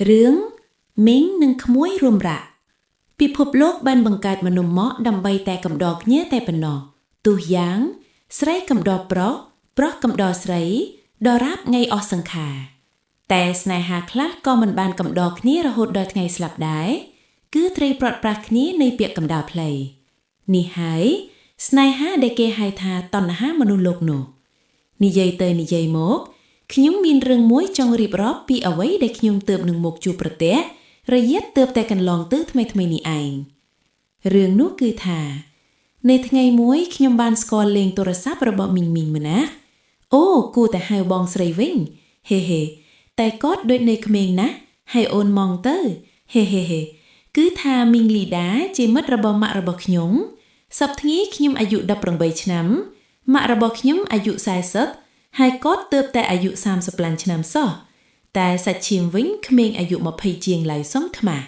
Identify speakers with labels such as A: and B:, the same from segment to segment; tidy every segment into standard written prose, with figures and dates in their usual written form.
A: រឿងមីងនិងក្មួយរួមរ៉ាក់ពិភពលោកបានបង្កើតមនុស្សមកដើម្បីតែកំដរគ្នាតែប៉ុណ្ណោះទោះយ៉ាងស្រីកំដរប្រុសប្រុសកំដរស្រីដរាបថ្ងៃអស់សង្ខារតែស្នេហាខ្លះក៏មិនបានកំដរគ្នារហូតដល់ថ្ងៃស្លាប់ដែរគឺត្រីប្រត់ប្រាស់គ្នានៃពាក្យកំដៅផ្លៃនេះហើយស្នេហាដែលគេហៅថាតណ្ហាមនុស្សលោកនោះនិយាយទៅនិយាយមក ខ្ញុំមានរឿងមួយចង់រៀបរាប់ពីអ្វីដែលខ្ញុំទើបនឹងមកជួបប្រទះរយៈទើបតែកន្លងទៅថ្មីៗនេះឯងរឿងនោះគឺថានៅថ្ងៃមួយខ្ញុំបានស្គាល់លេងទូរស័ព្ទរបស់មីងមីងម្នាក់អូគួរតែហៅបងស្រីវិញហេហេតែគាត់ដូចនៅក្មេងណាស់ហើយអូនម៉ងទៅហេហេហេគឺថាមីងលីដាជាមិត្តរបស់ម៉ាក់របស់ខ្ញុំសប្តាហ៍ថ្ងៃខ្ញុំអាយុ18ឆ្នាំម៉ាក់របស់ខ្ញុំអាយុ40ហើយគាត់ទើបតែអាយុ35ឆ្នាំសោះតែសាច់ឈាមវិញក្មេងអាយុ20ជាងឡើយសុំខ្មាស់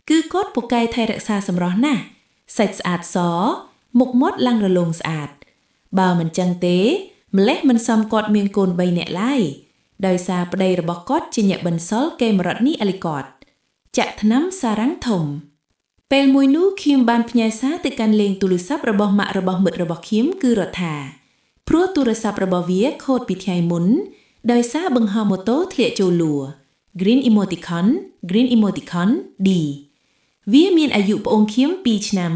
A: គឺគាត់ពូកែថែរក្សាសម្រស់ណាស់សាច់ស្អាតសមុខមាត់ឡើងរលោងស្អាតបើមិនចឹងទេម្លេះមិនសមគាត់មានកូន3នាក់ឡើយដោយសារប្តីរបស់គាត់ជាអ្នកបន្សល់កេមរតនេះអលីកតចាក់ថ្នាំសារ៉ាំងធំពេលមួយនោះខ្ញុំបានផ្ញើសារទៅកាន់លេងទូរស័ព្ទរបស់ម៉ាក់របស់មិត្តរបស់ខ្ញុំគឺរដ្ឋាព្រោះទូរស័ព្ទរបស់វាខូចពីថ្ងៃមុនដោយសារបង្ហោះម៉ូតូធ្លាក់ចូលលួ Green emoticon Green emoticon D វាមានអាយុប្អូនខ្ញុំ2ឆ្នាំ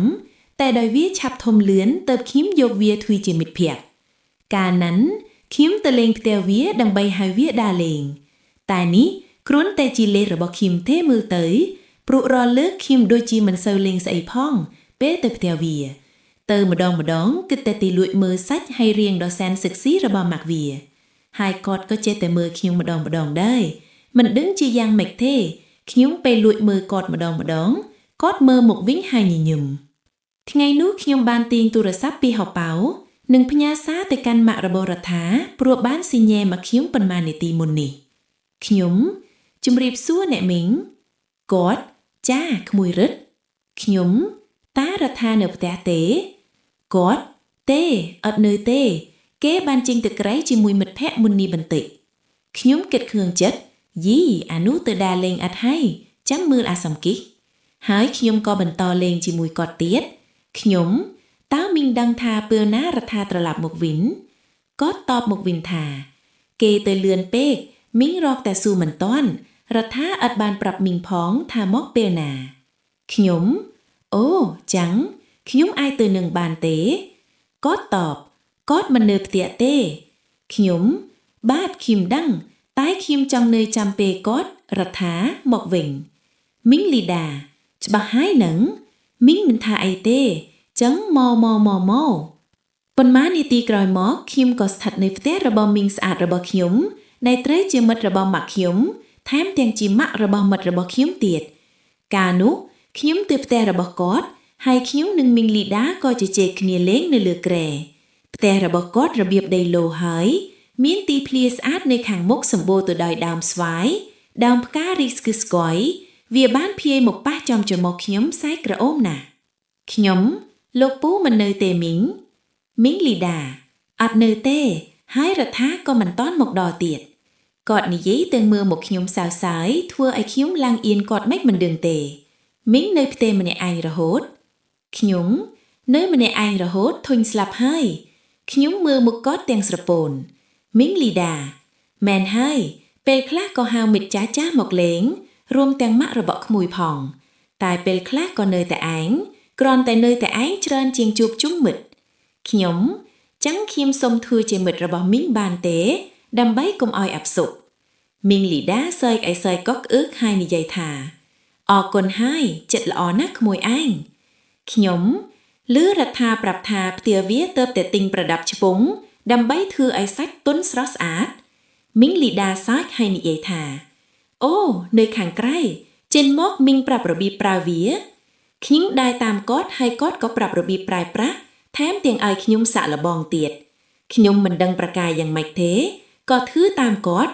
A: តែដោយវាឆាប់ធំលឿនទៅខ្ញុំយកវាធ្វើជាមិត្តភក្តិកាលนั้นខ្ញុំទៅលេងផ្ទះវាដើម្បីឲ្យវាដើរលេងតែនេះគ្រាន់តែជាលេសរបស់ខ្ញុំទេមើលទៅព្រោះរាល់លើកខ្ញុំដូចជាមិនសូវលេងស្អីផងពេលទៅផ្ទះវាទៅម្ដងម្ដងគិតតែទីលួចមើលសាច់ហើយរៀងដ៏សែនសឹកស៊ីរបស់ម៉ាក់វាហើយគាត់ក៏ចេះតែមើលខ្ញុំម្ដងម្ដងដែរមិនដឹងជាយ៉ាងម៉េចទេខ្ញុំពេលលួចមើលគាត់ម្ដងម្ដងគាត់មើលមកវិញហើយញញឹមថ្ងៃនោះខ្ញុំបានទាញទូរស័ព្ទពីហោប៉ៅនិងផ្ញើសារទៅកាន់ម៉ាក់របស់រដ្ឋាព្រោះបានស៊ីញ៉ែមកខ្ញុំប៉ុន្មាននាទីមុននេះខ្ញុំជំរាបសួរអ្នកមីងគាត់ចាក្មួយរិទ្ធខ្ញុំតារដ្ឋានៅផ្ទះទេគាត់ទេអត់នៅទេគេបានចេញទៅក្រៅជាមួយមិត្តភ័ក្តិមុននេះបន្តិចខ្ញុំគិតគ្រឿងចិត្តយីអានោះទៅដើរលេងអត់ហើយចាំមើលអាសំគិះហើយខ្ញុំក៏បន្តលេងជាមួយគាត់ទៀតខ្ញុំតើមីងដឹងថាពេលណារដ្ឋាត្រឡប់មកវិញគាត់តបមកវិញថាគេទៅលឿនពេកមីងរកតែស៊ូមិនតាន់រដ្ឋាអត់បានប្រាប់មីងផងថាមកពេលណាខ្ញុំអូចាំងខ្ញុំអាចទៅនឹងបានទេគាត់តបគាត់មិននៅផ្ទះទេខ្ញុំបាទខ្ញុំដឹងតែខ្ញុំចង់នៅចាំពេលគាត់រដ្ឋាមកវិញមីងលីដាច្បាស់ហើយនឹងមីងមិនថាអីទេចឹងមកមកមកមកប៉ុន្មាននាទីក្រោយមកខ្ញុំក៏ស្ថិតនៅផ្ទះរបស់មីងស្អាតរបស់ខ្ញុំដែលត្រូវជាមិត្តរបស់ម៉ាក់ខ្ញុំថែមទាំងជាម៉ាក់របស់មិត្តរបស់ខ្ញុំទៀតកាលនោះខ្ញុំទៅផ្ទះរបស់គាត់ហើយខ្ញុំនិងមីងលីដាក៏ជជែកគ្នាលេងនៅលើគ្រែផ្ទះរបស់គាត់របៀបដីឡូហើយមានទីធ្លាស្អាតនៅខាងមុខសម្បូរទៅដោយដើមស្វាយដើមផ្ការីកស្គឺស្គយវាបានភាយមកប៉ះចំច្រមុះខ្ញុំសែកក្រអូមណាស់ខ្ញុំលោកពូមិននៅទេមីងមីងលីដាអត់នៅទេហើយរដ្ឋាក៏មិនតាន់មកដល់ទៀតគាត់និយាយទាំងមើលមកខ្ញុំសើសើយធ្វើឲ្យខ្ញុំឡើងអៀនគាត់មិនមិនដឹងទេមីងនៅផ្ទះម្នាក់ឯងរហូតខ្ញុំនៅម្នាក់ឯងរហូតធុញស្លាប់ហើយខ្ញុំមើលមុខគាត់ទាំងស្រពោនមីងលីដាមែនហើយពេលខ្លះក៏ហៅមិត្តចាស់ចាស់មកលេងរួមទាំងម៉ាក់របស់ក្មួយផងតែពេលខ្លះក៏នៅតែឯងគ្រាន់តែនៅតែឯងច្រើនជាងជួបជុំមិត្តខ្ញុំចឹងខ្ញុំសុំធ្វើជាមិត្តរបស់មីងបានទេដើម្បីកុំឲ្យអាប់សុកមីងលីដាសើចឲ្យសើចកុកអឺកហើយនិយាយថាអរគុណហើយចិត្តល្អណាស់ក្មួយឯងខ្ញុំលឺរដ្ឋាប្រាប់ថាផ្ទះវាទៅតែទិញប្រដាប់ឆ្ពង់ដើម្បីធ្វើឲ្យសាច់ទន់ស្រស់ស្អាតមីងលីដាសើចហើយនិយាយថាអូនៅខាងក្រៅចេញមកមីងប្រាប់របៀបប្រើវាខ្ញុំដើរតាមគាត់ហើយគាត់ក៏ប្រាប់របៀបប្រើប្រាស់ថែមទាំងឲ្យខ្ញុំសាក់លបងទៀតខ្ញុំមិនដឹងប្រកាយយ៉ាងម៉េចទេក៏ធ្វើតាមគាត់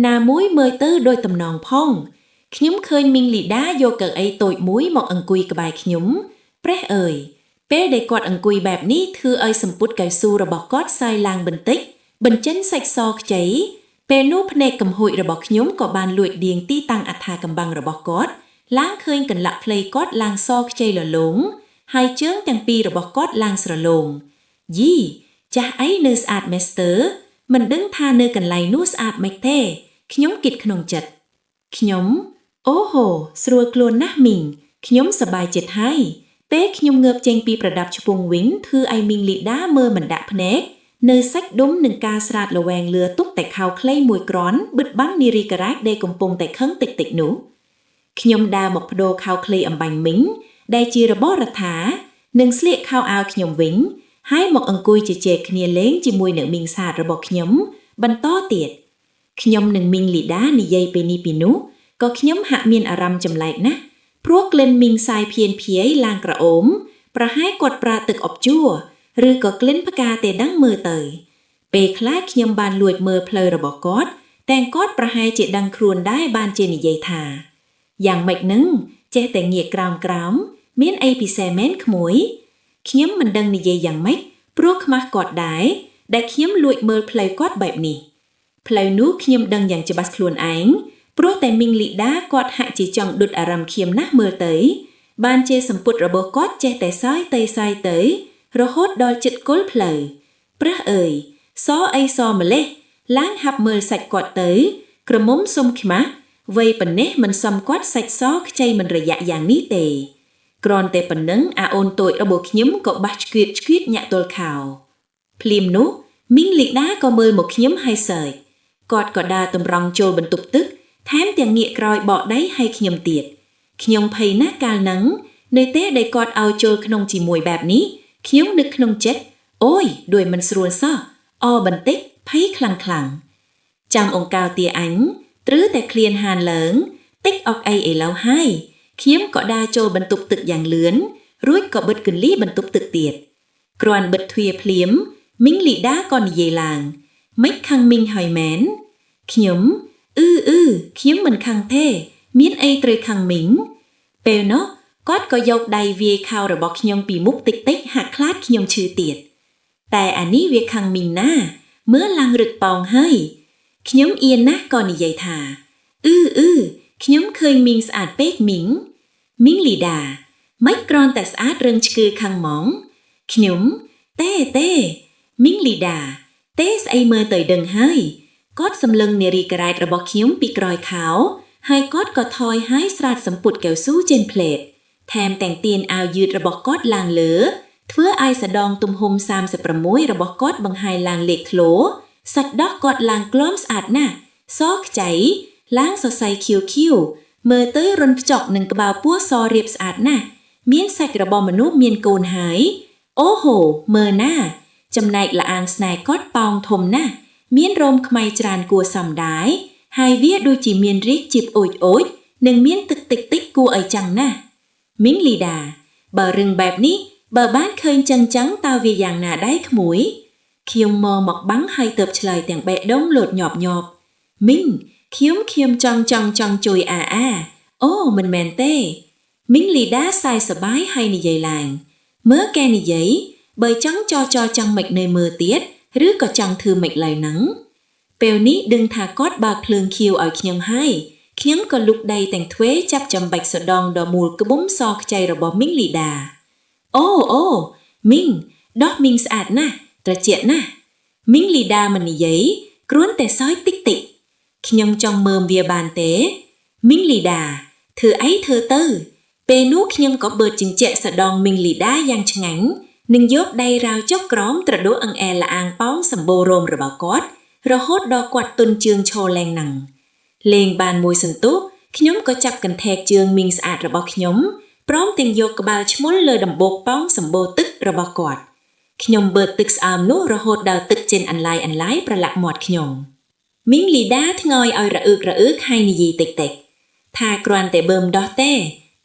A: ណាមួយមើលទៅដោយតំណងផងខ្ញុំឃើញមីងលីដាយកកៅអីតូចមួយមកអង្គុយក្បែរខ្ញុំព្រះអើយពេលដែលគាត់អង្គុយបែបនេះធ្វើឲ្យសម្ពុតកៅស៊ូរបស់គាត់សាយឡើងបន្តិចបញ្ចេញសាច់សខ្ចី ពេលនោះភ្នែកកំហួចរបស់ខ្ញុំក៏បានលួចដៀងទីតាំងអត្ថាកំបាំងរបស់គាត់ឡើងឃើញកន្លាក់ភ្លៃគាត់ឡើងសខ្ចីលលងហើយជើងទាំងពីររបស់គាត់ឡើងស្រឡូងយីចាស់អីនៅស្អាតមេស្ទ័រមិនដឹងថានៅកន្លែងនោះស្អាតម៉េចទេខ្ញុំគិតក្នុងចិត្តខ្ញុំអូហូស្រួលខ្លួនណាស់មីងខ្ញុំសប្បាយចិត្តហើយពេលខ្ញុំងើបចេញពីប្រដាប់ឆ្ពង់វិញធ្វើឲ្យមីងលីដាមើលមិនដាក់ភ្នែកនៅសាច់ដុំនឹងការស្រាតលវែងលឿទុកតែខោខ្លីមួយក្រន់បិទបាំងនារីការ៉ាច់ដែលកំពុងតែខឹងតិចតិចនោះខ្ញុំដើរមកបដូរខោខ្លីអំបញ្ញមីងដែលជារបស់រដ្ឋានិងស្លៀកខោអាវខ្ញុំវិញហើយមកអង្គុយជជែកគ្នាលេងជាមួយនឹងមីងសាទរបស់ខ្ញុំបន្តទៀតខ្ញុំនិងមីងលីដានិយាយពេលនេះពីនោះក៏ខ្ញុំហាក់មានអារម្មណ៍ចម្លែកណាស់ព្រោះក្លិនមីងសាយភៀនភៀយឡើងក្រអូមប្រហែលគាត់ប្រើទឹកអប់ជួរឬក៏ក្លិនផ្កាទេដឹងមើលទៅពេលខ្លះខ្ញុំបានលួចមើលផ្លូវរបស់គាត់តែគាត់ប្រហែលជាដឹងខ្លួនដែរបានជានិយាយថាយ៉ាងម៉េចនឹងចេះតែងាកក្រោមក្រោមមានអីពិសេសមែនក្មួយខ្ញុំមិនដឹងនិយាយយ៉ាងម៉េចព្រោះខ្មាស់គាត់ដែរដែលខ្ញុំលួចមើលផ្លូវគាត់បែបនេះផ្លូវនោះខ្ញុំដឹងយ៉ាងច្បាស់ខ្លួនឯងព្រោះតែមីងលីដាគាត់ហាក់ជាចង់ដុតអារម្មណ៍ខ្ញុំណាស់មើលទៅបានជាសម្ពុតរបស់គាត់ចេះតែសាយទៅសាយទៅរហូតដល់ចិត្តគល់ផ្លូវព្រះអើយសអីសម្លេះឡើងហាប់មើលសាច់គាត់ទៅក្រមុំសុំខ្មាស់វ័យប៉ុណ្ណេះមិនសមគាត់សាច់សខ្ចីមិនរយៈយ៉ាងនេះទេគ្រាន់តែប៉ុណ្ណឹងអាអូនតូចរបស់ខ្ញុំក៏បាសឆ្គៀតឆ្គៀតញាក់ទល់ខោភ្លាមនោះមីងលីដាក៏មើលមកខ្ញុំហើយសើចគាត់ក៏ដើរតម្រង់ចូលបន្ទប់ទឹកថែមទាំងងាកក្រោយបកដៃឲ្យខ្ញុំទៀតខ្ញុំភ័យណាស់កាលហ្នឹងនៅទេដែលគាត់ឲ្យចូលក្នុងជាមួយបែបនេះខ្ញុំនឹកក្នុងចិត្តអូយដូចមិនស្រួលសោះអបន្តិចភ័យខ្លាំងខ្លាំងចាំអង្កៅទាអញត្រូវតែឃ្លានហានឡើងតិចអកអីឥឡូវហើយខ្ញុំក៏ដើរចូលបន្ទប់ទឹកយ៉ាងលឿនរួចក៏បិទកន្លីបន្ទប់ទឹកទៀតគ្រាន់បិទទ្វារភ្លាមមីងលីដាក៏និយាយឡើងមិនខឹងមីងហើយមែនខ្ញុំអឺអឺខ្ញុំមិនខឹងទេមានអីត្រូវខឹងមីងពេលនោះគាត់ក៏យកដៃវាយខោរបស់ខ្ញុំពីមុខតិចតិចហាក់ខ្លាចខ្ញុំឈឺទៀតតែអានេះវាខឹងមីងណាមើលឡើងរឹកប៉ោងហើយខ្ញុំអៀនណាស់ក៏និយាយថាអឺអឺខ្ញុំឃើញមីងស្អាតពេកមីងមីងលីដាមិនគ្រាន់តែស្អាតរឹងឆ្កឺខឹងហ្មងខ្ញុំទេទេមីងលីដាទេស្អីមើលទៅដឹងហើយគាត់សម្លឹងនារីការ៉ែតរបស់ខ្ញុំពីក្រោយខោហើយគាត់ក៏ថយហើយស្រាតសម្ពុតកៅស៊ូចេញផ្លេតថែមទាំងទានអាវយឺតរបស់គាត់ឡើងលើធ្វើឲ្យសដងទំហំ36របស់គាត់បង្ហាញឡើងលេខធ្លោសាច់ដោះគាត់ឡើងក្លំស្អាតណាស់សខ្ចីឡើងសរសៃខៀវខៀវមើលទៅរុនខ្ចក់នឹងក្បាលពោះសរៀបស្អាតណាស់មានសាច់របស់មនុស្សមានកូនហើយអូហូមើលណាចំណែកលាអាងស្នេហ៍គាត់ប៉ោងធំណាស់មានរោមខ្មៃច្រើនគួរសមដែរហើយវាដូចជាមានរីកជីបអូចអូចនិងមានទឹកតិចតិចគួរឲ្យចាំងណាស់មីងលីដាបើរឿងបែបនេះបើបានឃើញចឹងចឹងតើវាយ៉ាងណាដែរក្មួយខ្ញុំមកមកបាំងហើយទៅឆ្លើយទាំងបេះដូងលោតញាប់ញាប់មីងខ្ញុំខ្ញុំចង់ចង់ចង់ជួយអាអាអូមិនមែនទេមីងលីដាសាយសបាយហើយនិយាយឡើងមើលកែនិយាយបើចង់ចចចង់មិននៅមើលទៀតឬក៏ចង់ធ្វើមិនឡើយហ្នឹងពេលនេះដឹងថាគាត់បើកភ្លើងខៀវឲ្យខ្ញុំហើយខ្ញុំក៏លុកដៃទាំងទ្វេចាប់ចំបាច់សដងដ៏មូលក្បុំសខ្ចីរបស់មីងលីដាអូអូមីងដោះមីងស្អាតណាស់ត្រជាក់ណាស់មីងលីដាមិននិយាយគ្រាន់តែសើចតិចតិចខ្ញុំចង់មើមវាបានទេមីងលីដាធ្វើអីធ្វើទៅពេលនោះខ្ញុំក៏បឺតជញ្ជាក់សដងមីងលីដាយ៉ាងឆ្ងាញ់និងយកដៃរាវចុះក្រោមត្រដួលអង្អែលលាងប៉ោងសម្បូររោមរបស់គាត់រហូតដល់គាត់ទុនជើងឈរលែងណាំងលេងបានមួយសន្ទុះខ្ញុំក៏ចាប់កន្ថែកជើងមីងស្អាតរបស់ខ្ញុំព្រមទាំងយកក្បាលឈ្មោលលើដំបូកប៉ោងសម្បូរទឹករបស់គាត់ខ្ញុំបឺតទឹកស្អើមនោះរហូតដល់ទឹកចេញអន្លាយអន្លាយប្រឡាក់មាត់ខ្ញុំមីងលីដាធ្ងយឲ្យរអឹករអឹកហើយនិយាយតិចតិចថាគ្រាន់តែបឺមដោះទេ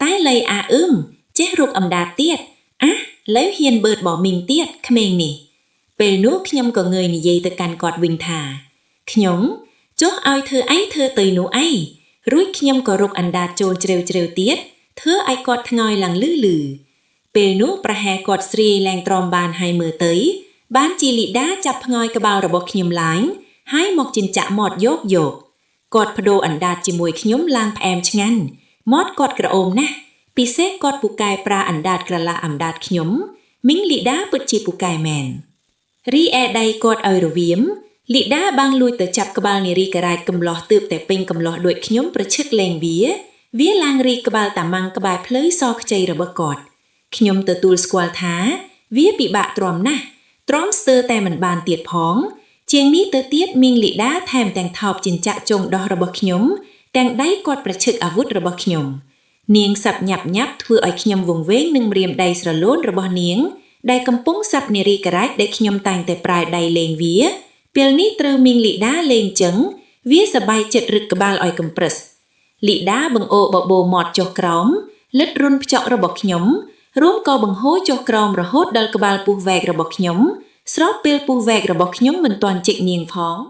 A: តែលៃអាអឹមចេះរុកអំដាតទៀតអាលើហ៊ានបឺតបមីងទៀតក្មេងនេះពេលនោះខ្ញុំក៏ងើយនិយាយទៅកាន់គាត់វិញថាខ្ញុំចុះឲ្យធ្វើអីធ្វើទៅនោះអីរួចខ្ញុំក៏រុកអណ្ដាតចូលជ្រៅជ្រៅទៀតធ្វើឲ្យគាត់ធ្ងយឡើងលឺលឺពេលនោះប្រហែលគាត់ស្រាយឡើងទ្រាំបានហើយមើលទៅបានជាលីដាចាប់ផ្ងយក្បាលរបស់ខ្ញុំឡើង ហើយមកចិញ្ចាក់មាត់យកយកគាត់ប្ដូរអណ្ដាតជាមួយខ្ញុំឡើងផ្អែមឆ្ងាញ់មាត់គាត់ក្រអូមណាស់ពិសេសគាត់ពូកែប្រើអណ្ដាតក្រឡាអណ្ដាតខ្ញុំមីងលីដាពិតជាពូកែមែនរីឯដៃគាត់ឲ្យរវៀមលីដាបានលួចទៅចាប់ក្បាលនារីការ៉ាចកំលោះទើបតែពេញកំលោះដូចខ្ញុំប្រឈឹកលេងវាវាឡើងរីក្បាលតាម៉ាំងក្បែរផ្លូវសខ្ចីរបស់គាត់ខ្ញុំទទួលស្គាល់ថា វាពិបាកទ្រាំណាស់ទ្រាំស្ទើរតែមិនបានទៀតផង ជាងនេះទៅទៀតមីងលីដាថែមទាំងថោបចិញ្ចាក់ជងដោះរបស់ខ្ញុំទាំងដៃគាត់ប្រឈឹកអាវុធរបស់ខ្ញុំនាងសាប់ញាប់ញាប់ធ្វើឲ្យខ្ញុំវង្វេងនឹងម្រាមដៃស្រឡូនរបស់នាង ដែលកំពុងសាប់នារីការ៉ាចដែលខ្ញុំតែងតែប្រើដៃលេងវាពេលនេះត្រូវមីងលីដាលេងចឹងវាសប្បាយចិត្តរឹកក្បាលឲ្យកំប្រឹសលីដាបង្អូរបបោមាត់ចុះក្រោមលិតរុនផ្ចក់របស់ខ្ញុំរួមក៏បង្ហូរចុះក្រោមរហូតដល់ក្បាលពុះវែករបស់ខ្ញុំស្របពេលពុះវែករបស់ខ្ញុំមិនទាន់ជិកនាងផង។